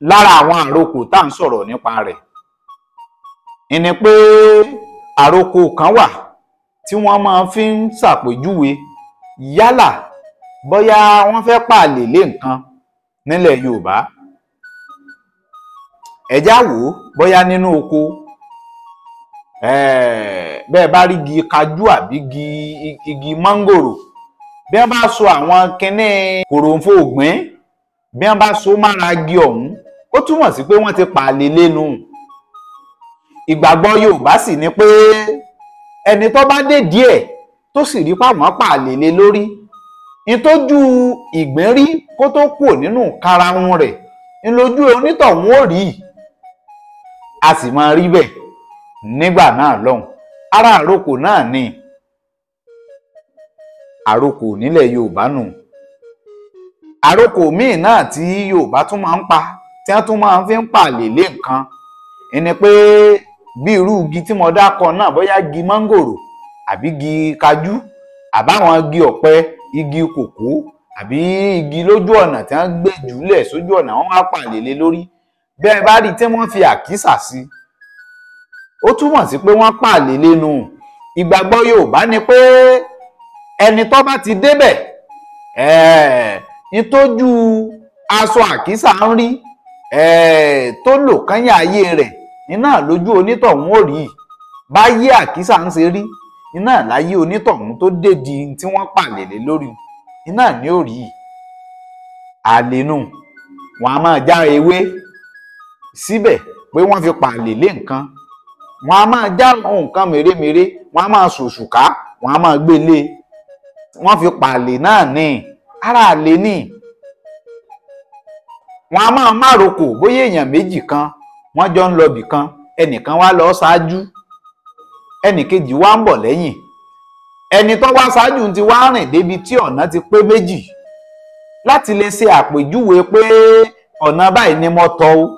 Lára àwọn àrokò tá à ń sọ̀rọ̀ nípa rẹ̀ ìní pé àrokò kan wà tí wọ́n máa fi ń ṣàpèjúwe, yálà bóyá wọ́n fẹ́ pààlè lé nǹkan nílẹ̀ Yorùbá. Ẹ̀já wò ó bóyá nínú oko, bẹ́ẹ̀ bá rí igi kajú àbí igi mángòrò, bí wọ́n bá so àwọn kinní kòròǹfò ògbìn, bí wọ́n bá so mára igi ọ̀hún, ó túmọ̀ sí pé wọ́n ti pààlè lẹ́nu. Ìgbàgbọ́ Yorùbá sì ni pé ẹni tó bá dé díẹ̀ tó sì rí pàmò pààlè lé lórí, ìtọ́jú ìgbín rí kó tó kúrò nínú karahun rẹ̀ ńlójú onítọ̀hún ò rí, a sì máa rí bẹ́ẹ̀ nígbà náà lọ́hùn. Ara àrokò náà ni àrokò nílẹ̀ Yorùbá nù. Àrokò míì náà tí Yorùbá tún máa ń pa, tí wọ́n tún máa fi ń pààlè lé nǹkan, ẹni pé bí irú igi tí mo dákọ náà, bóyá igi mángòrò àbí igi kajú àbáwọn igi ọ̀pẹ, igi kòkó àbí igi lójú ọ̀nà tí wọ́n gbé jùlẹ̀ sójú ọ̀nà, wọ́n wá pààlè lé lórí. Bẹ́ẹ̀ bá rí tí wọ́n fi àkísà sí, ó túmọ̀ sí pé wọ́n pààlè lẹ́nu. Ìgbàgbọ́ Yorùbá ni pé ẹni tó bá ti débẹ̀, nítòjú aṣọ àkísà ń rí tó lò kányà ayé rẹ̀, iná lójú onítọ̀hún ò rí. Báyé àkísà ń ṣe rí, iná láyé onítọ̀hún tó dédi tí wọ́n pààlè lé lórí, iná ní ò rí. Àlè nù, wọn a máa já ewé síbẹ̀ pé wọ́n fi pààlè lé nǹkan. Wọn a máa já nǹkan mèremère, wọn a máa ṣòṣùká, wọn a máa gbélé, wọ́n fi pààlè náà ní ara àlè ní. Wọn a máa márokò, bóyá èèyàn méjì kan wọ́n jọ ń lọ bì kan, ẹnìkan wá lọ ṣáájú, ẹnìkejì wá ń bọ̀ lẹ́yìn. Ẹni tó wá ṣáájú ti wá rìn débi tí ọ̀nà ti pé méjì, láti lè ṣe àpèjúwe pé ọ̀nà báyìí ni mo tọ̀ o,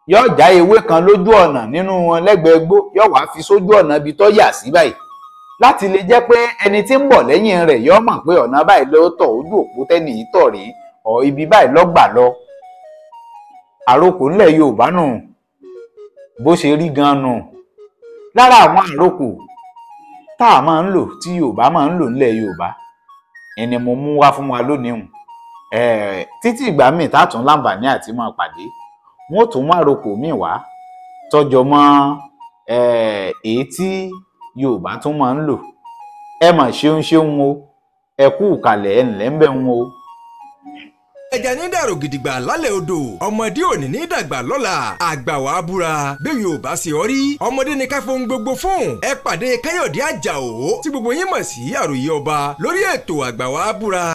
yóò já ewé kan lójú ọ̀nà nínú wọn lẹ́gbẹ̀ẹ́ gbó, yóò wá fi sójú ọ̀nà ibi tó yà sí báyìí, láti lè jẹ́ pé ẹni tí ń bọ̀ lẹ́yìn rẹ̀ yóò mọ̀ pé ọ̀nà báyìí ló tọ̀, ojú òpó tẹ́nì yìí tọ̀ rèé, ọ̀ ibi báyìí ló gbà lọ. Àrokò ńlẹ̀ Yorùbá nù bó ṣe rí gan nù. Lára àwọn àrokò tá a máa ń lò, tí Yorùbá máa ń lò ńlẹ̀ Yorùbá, ẹni mo mú wá fún wa lónìí hùn. Títí ìgbà míì tá a tún láǹfààní àti máa pàdé, wọn ó tún mú àrokò míì wá tọjọ mọ́ èyí tí Yorùbá tún máa ń lò. Ẹ mà ṣeun ṣeun o, ẹ kú ìkàlẹ̀, ẹ ǹlẹ́ ń bẹ̀ ń o. Ẹja ní dàrú gidigba lálẹ́ odò, ọmọdé òní ní dàgbà lọ́la, àgbà wàá búra bẹ́ẹ̀ yóò bá ṣe ọ́ rí, ọmọdé ní ká fohùn gbogbo fún. Ẹ pàdé Káyọ̀dé Àjàó tí gbogbo yín mọ̀ sí Àròyé Ọba lórí ètò àgbà wàá búra.